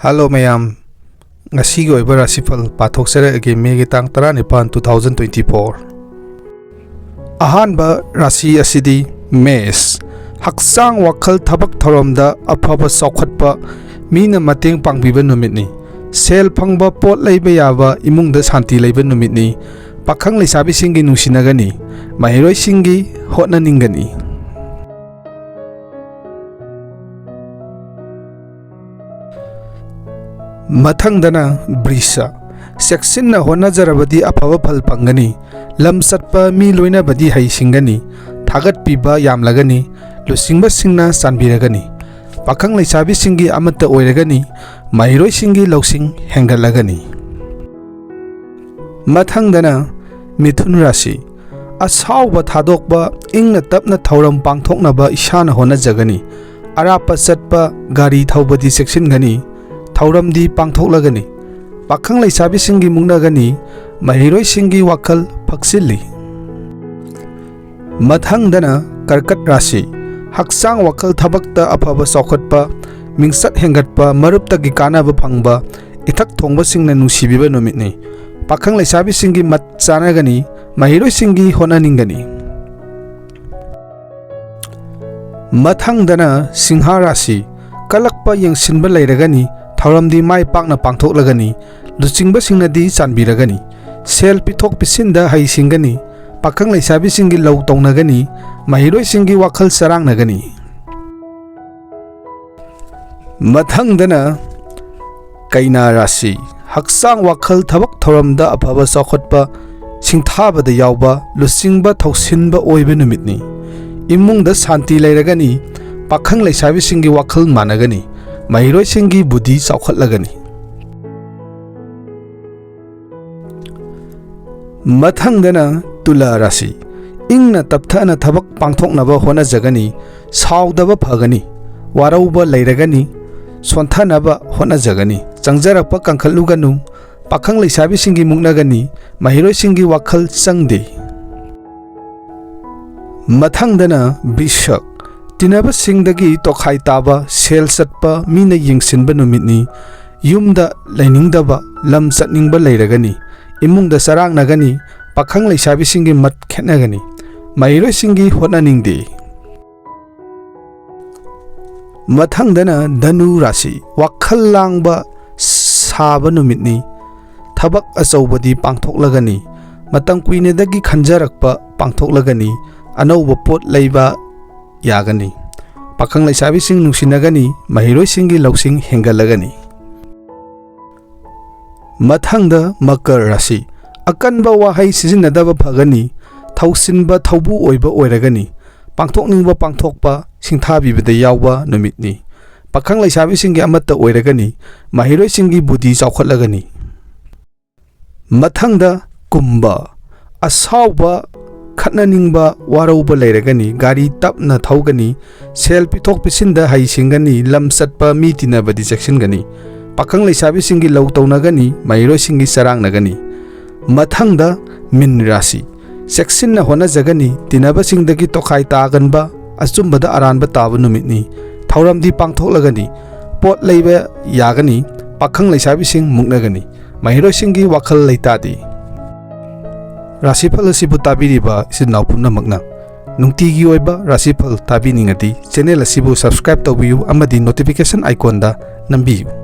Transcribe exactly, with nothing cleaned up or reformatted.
Hello ꯃꯌꯥꯝ, ꯉꯁꯤꯒꯤ ꯑꯣꯏꯕ ꯔꯥꯁꯤꯐꯜ ꯄꯥꯊꯣꯛꯆꯔꯛꯑꯒꯦ꯫ ꯃꯦꯒꯤ ꯇꯥꯡ ꯇꯔꯥꯅꯤꯄꯥꯟ, two thousand twenty four꯫ ꯑꯍꯥꯟꯕ ꯔꯥꯁꯤ ꯑꯁꯤꯗꯤ ꯃꯦꯁ꯫ ꯍꯛꯆꯥꯡ, ꯋꯥꯈꯜ, ꯊꯕꯛ ꯊꯧꯔꯝꯗ ꯑꯐꯕ ꯆꯥꯎꯈꯠꯄ, ꯃꯤꯅ ꯃꯇꯦꯡ ꯄꯥꯡꯕꯤꯕ ꯅꯨꯃꯤꯠꯅꯤ꯫ ꯁꯦꯜ ꯐꯪꯕ, ꯄꯣꯠ ꯂꯩꯕ ꯌꯥꯕ, ꯏꯃꯨꯡꯗ ꯁꯥꯟꯇꯤ ꯂꯩꯕ ꯅꯨꯃꯤꯠꯅꯤ꯫ ꯄꯥꯈꯪ ꯂꯩꯁꯥꯕꯤꯁꯤꯡꯒꯤ ꯅꯨꯡꯁꯤꯅꯒꯅꯤ꯫ ꯃꯍꯩꯔꯣꯏꯁꯤꯡꯒꯤ ꯍꯣꯠꯅꯅꯤꯡꯒꯅꯤ꯫ ꯃꯊꯪꯗꯅ ꯕ꯭ꯔꯤꯁ꯫ ꯆꯦꯛꯁꯤꯟꯅ ꯍꯣꯠꯅꯖꯔꯕꯗꯤ ꯑꯐꯕ ꯐꯜ ꯐꯪꯒꯅꯤ꯫ ꯂꯝ ꯆꯠꯄ, ꯃꯤ ꯂꯣꯏꯅꯕꯗꯤ ꯍꯩꯁꯤꯡꯒꯅꯤ꯫ ꯊꯥꯒꯠꯄꯤꯕ ꯌꯥꯝꯂꯒꯅꯤ꯫ ꯂꯨꯆꯤꯡꯕꯁꯤꯡꯅ ꯆꯥꯟꯕꯤꯔꯒꯅꯤ꯫ ꯄꯥꯈꯪ ꯂꯩꯁꯥꯕꯤꯁꯤꯡꯒꯤ ꯑꯃꯠꯇ ꯑꯣꯏꯔꯒꯅꯤ꯫ ꯃꯍꯩꯔꯣꯏꯁꯤꯡꯒꯤ ꯂꯧꯁꯤꯡ ꯍꯦꯟꯒꯠꯂꯒꯅꯤ꯫ ꯃꯊꯪꯗꯅ ꯃꯤꯊꯨꯟ ꯔꯥꯁꯤ꯫ ꯑꯁꯥꯎꯕ ꯊꯥꯗꯣꯛꯄ, ꯏꯪꯅ ꯇꯞꯅ ꯊꯧꯔꯝ ꯄꯥꯡꯊꯣꯛꯅꯕ ꯏꯁꯥꯅ ꯍꯣꯠꯅꯖꯒꯅꯤ꯫ ꯑꯔꯥꯞꯄ ꯆꯠꯄ, ꯒꯥꯔꯤ ꯊꯧꯕꯗꯤ ꯆꯦꯛꯁꯤꯟꯒꯅꯤ꯫ ꯊꯧꯔꯝꯗꯤ ꯄꯥꯡꯊꯣꯛꯂꯒꯅꯤ꯫ ꯄꯥꯈꯪ ꯂꯩꯁꯥꯕꯤꯁꯤꯡꯒꯤ ꯃꯨꯛꯅꯒꯅꯤ꯫ ꯃꯍꯩꯔꯣꯏꯁꯤꯡꯒꯤ ꯋꯥꯈꯜ ꯐꯛꯆꯤꯜꯂꯤ꯫ ꯃꯊꯪꯗꯅ ꯀꯔꯀꯠ ꯔꯥꯁꯤ꯫ ꯍꯛꯆꯥꯡ, ꯋꯥꯈꯜ, ꯊꯕꯛꯇ ꯑꯐꯕ ꯆꯥꯎꯈꯠꯄ, ꯃꯤꯡꯆꯠ ꯍꯦꯟꯒꯠꯄ, ꯃꯔꯨꯞꯇꯒꯤ ꯀꯥꯟꯅꯕ ꯐꯪꯕ, ꯏꯊꯛ ꯊꯣꯡꯕꯁꯤꯡꯅ ꯅꯨꯡꯁꯤꯕꯤꯕ ꯅꯨꯃꯤꯠꯅꯤ꯫ ꯄꯥꯈꯪ ꯂꯩꯁꯥꯕꯤꯁꯤꯡꯒꯤ ꯃꯠ ꯆꯥꯅꯒꯅꯤ꯫ ꯃꯍꯩꯔꯣꯏꯁꯤꯡꯒꯤ ꯍꯣꯠꯅꯅꯤꯡꯒꯅꯤ꯫ ꯃꯊꯪꯗꯅ ꯁꯤꯡꯍ ꯔꯥꯁꯤ꯫ ꯀꯜꯂꯛꯄ ꯌꯦꯡꯁꯤꯟꯕ ꯂꯩꯔꯒꯅꯤ꯫ ꯊꯧꯔꯝꯗꯤ ꯃꯥꯏ ꯄꯥꯛꯅ ꯄꯥꯡꯊꯣꯛꯂꯒꯅꯤ꯫ ꯂꯨꯆꯤꯡꯕꯁꯤꯡꯅꯗꯤ ꯆꯥꯟꯕꯤꯔꯒꯅꯤ꯫ ꯁꯦꯜ ꯄꯤꯊꯣꯛ ꯄꯤꯁꯤꯟꯗ ꯍꯩꯁꯤꯡꯒꯅꯤ꯫ ꯄꯥꯈꯪ ꯂꯩꯁꯥꯕꯤꯁꯤꯡꯒꯤ ꯂꯧ ꯇꯧꯅꯒꯅꯤ꯫ ꯃꯍꯩꯔꯣꯏꯁꯤꯡꯒꯤ ꯋꯥꯈꯜ ꯆꯔꯥꯡꯅꯒꯅꯤ꯫ ꯃꯊꯪꯗꯅ ꯀꯩꯅꯥ ꯔꯥꯁꯤ꯫ ꯍꯛꯆꯥꯡ, ꯋꯥꯈꯜ, ꯊꯕꯛ ꯊꯧꯔꯝꯗ ꯑꯐꯕ ꯆꯥꯎꯈꯠꯄ, ꯁꯤꯡꯊꯥꯕꯗ ꯌꯥꯎꯕ, ꯂꯨꯆꯤꯡꯕ ꯊꯧꯁꯤꯟꯕ ꯑꯣꯏꯕ ꯅꯨꯃꯤꯠꯅꯤ꯫ ꯏꯃꯨꯡꯗ ꯁꯥꯟꯇꯤ ꯂꯩꯔꯒꯅꯤ꯫ ꯄꯥꯈꯪ ꯂꯩꯁꯥꯕꯤꯁꯤꯡꯒꯤ ꯋꯥꯈꯜ ꯃꯥꯟꯅꯒꯅꯤ꯫ ꯃꯍꯩꯔꯣꯏꯁꯤꯡꯒꯤ ꯕꯨꯙꯤ ꯆꯥꯎꯈꯠꯂꯒꯅꯤ꯫ ꯃꯊꯪꯗꯅ ꯇꯨꯂꯥ ꯔꯥꯁꯤ꯫ ꯏꯪꯅ ꯇꯞꯊꯅ ꯊꯕꯛ ꯄꯥꯡꯊꯣꯛꯅꯕ ꯍꯣꯠꯅꯖꯒꯅꯤ꯫ ꯁꯥꯎꯗꯕ ꯐꯒꯅꯤ꯫ ꯋꯥꯔꯧꯕ ꯂꯩꯔꯒꯅꯤ꯫ ꯁꯣꯟꯊꯅꯕ ꯍꯣꯠꯅꯖꯒꯅꯤ꯫ ꯆꯪꯖꯔꯛꯄ ꯀꯟꯈꯠꯂꯨꯒꯅꯨ꯫ ꯄꯥꯈꯪ ꯂꯩꯁꯥꯕꯤꯁꯤꯡꯒꯤ ꯃꯨꯛꯅꯒꯅꯤ꯫ ꯃꯍꯩꯔꯣꯏꯁꯤꯡꯒꯤ ꯋꯥꯈꯜ ꯆꯪꯗꯦ꯫ ꯃꯊꯪꯗꯅ ꯕꯤꯁꯛ꯫ ꯇꯤꯟꯅꯕꯁꯤꯡꯗꯒꯤ ꯇꯣꯈꯥꯏ ꯇꯥꯕ, ꯁꯦꯜ ꯆꯠꯄ, ꯃꯤꯅ ꯌꯦꯡꯁꯤꯟꯕ ꯅꯨꯃꯤꯠꯅꯤ꯫ ꯌꯨꯝꯗ ꯂꯩꯅꯤꯡꯗꯕ, ꯂꯝ ꯆꯠꯅꯤꯡꯕ ꯂꯩꯔꯒꯅꯤ꯫ ꯏꯃꯨꯡꯗ ꯆꯔꯥꯡꯅꯒꯅꯤ꯫ ꯄꯥꯈꯪ ꯂꯩꯁꯥꯕꯤꯁꯤꯡꯒꯤ ꯃꯠ ꯈꯦꯠꯅꯒꯅꯤ꯫ ꯃꯍꯩꯔꯣꯏꯁꯤꯡꯒꯤ ꯍꯣꯠꯅꯅꯤꯡꯗꯦ꯫ ꯃꯊꯪꯗꯅ ꯙꯅꯨ ꯔꯥꯁꯤ, ꯋꯥꯈꯜ ꯂꯥꯡꯕ ꯁꯥꯕ ꯅꯨꯃꯤꯠꯅꯤ꯫ ꯊꯕꯛ ꯑꯆꯧꯕꯗꯤ ꯄꯥꯡꯊꯣꯛꯂꯒꯅꯤ꯫ ꯃꯇꯝ ꯀꯨꯏꯅꯗꯒꯤ ꯈꯟꯖꯔꯛꯄ ꯄꯥꯡꯊꯣꯛꯂꯒꯅꯤ꯫ ꯑꯅꯧꯕ ꯄꯣꯠ ꯂꯩꯕ ꯌꯥꯒꯅꯤ꯫ ꯄꯥꯈꯪ ꯂꯩꯁꯥꯕꯤꯁꯤꯡ ꯅꯨꯡꯁꯤꯅꯒꯅꯤ꯫ ꯃꯍꯩꯔꯣꯏꯁꯤꯡꯒꯤ ꯂꯧꯁꯤꯡ ꯍꯦꯟꯒꯠꯂꯒꯅꯤ꯫ ꯃꯊꯪꯗ ꯃꯀꯔ ꯔꯥꯁꯤ, ꯑꯀꯟꯕ ꯋꯥꯍꯩ ꯁꯤꯖꯤꯟꯅꯗꯕ ꯐꯒꯅꯤ꯫ ꯊꯧꯁꯤꯟꯕ ꯊꯧꯕꯨ ꯑꯣꯏꯕ ꯑꯣꯏꯔꯒꯅꯤ꯫ ꯄꯥꯡꯊꯣꯛꯅꯤꯡꯕ ꯄꯥꯡꯊꯣꯛꯄ, ꯁꯤꯡꯊꯥꯕꯤꯕꯗ ꯌꯥꯎꯕ ꯅꯨꯃꯤꯠꯅꯤ꯫ ꯄꯥꯈꯪ ꯂꯩꯁꯥꯕꯤꯁꯤꯡꯒꯤ ꯑꯃꯠꯇ ꯑꯣꯏꯔꯒꯅꯤ꯫ ꯃꯍꯩꯔꯣꯏꯁꯤꯡꯒꯤ ꯕꯨꯙꯤ ꯆꯥꯎꯈꯠꯂꯒꯅꯤ꯫ ꯃꯊꯪꯗ ꯀꯨꯝꯚ, ꯑꯁꯥꯎꯕ, ꯈꯠꯅꯅꯤꯡꯕ, ꯋꯥꯔꯧꯕ ꯂꯩꯔꯒꯅꯤ꯫ ꯒꯥꯔꯤ ꯇꯞꯅ ꯊꯧꯒꯅꯤ꯫ ꯁꯦꯜ ꯄꯤꯊꯣꯛ ꯄꯤꯁꯤꯟꯗ ꯍꯩꯁꯤꯡꯒꯅꯤ꯫ ꯂꯝ ꯆꯠꯄ, ꯃꯤ ꯇꯤꯟꯅꯕꯗꯤ ꯆꯦꯛꯁꯤꯟꯒꯅꯤ꯫ ꯄꯥꯈꯪ ꯂꯩꯁꯥꯕꯤꯁꯤꯡꯒꯤ ꯂꯧ ꯇꯧꯅꯒꯅꯤ꯫ ꯃꯍꯩꯔꯣꯏꯁꯤꯡꯒꯤ ꯆꯔꯥꯡꯅꯒꯅꯤ꯫ ꯃꯊꯪꯗ ꯃꯤꯟ ꯔꯥꯁꯤ, ꯆꯦꯛꯁꯤꯟꯅ ꯍꯣꯠꯅꯖꯒꯅꯤ꯫ ꯇꯤꯟꯅꯕꯁꯤꯡꯗꯒꯤ ꯇꯣꯈꯥꯏ ꯇꯥꯒꯟꯕ, ꯑꯆꯨꯝꯕꯗ ꯑꯔꯥꯟꯕ ꯇꯥꯕ ꯅꯨꯃꯤꯠꯅꯤ꯫ ꯊꯧꯔꯝꯗꯤ ꯄꯥꯡꯊꯣꯛꯂꯒꯅꯤ꯫ ꯄꯣꯠ ꯂꯩꯕ ꯌꯥꯒꯅꯤ꯫ ꯄꯥꯈꯪ ꯂꯩꯁꯥꯕꯤꯁꯤꯡ ꯃꯨꯛꯅꯒꯅꯤ꯫ ꯃꯍꯩꯔꯣꯏꯁꯤꯡꯒꯤ ꯋꯥꯈꯜ ꯂꯩꯇꯥꯗꯦ꯫ ꯔꯥꯁꯤꯐꯜ ꯑꯁꯤꯕꯨ ꯇꯥꯕꯤꯔꯤꯕ ꯏꯆꯤꯟ ꯏꯅꯥꯎ ꯄꯨꯝꯅꯃꯛꯅ ꯅꯨꯡꯇꯤꯒꯤ ꯑꯣꯏꯕ ꯔꯥꯁꯤꯐꯜ ꯇꯥꯕꯤꯅꯤꯡꯉꯗꯤ channel ꯑꯁꯤꯕꯨ subscribe ꯇꯧꯕꯤꯌꯨ ꯑꯃꯗꯤ notification iconꯗ ꯅꯝꯕꯤꯌꯨ꯫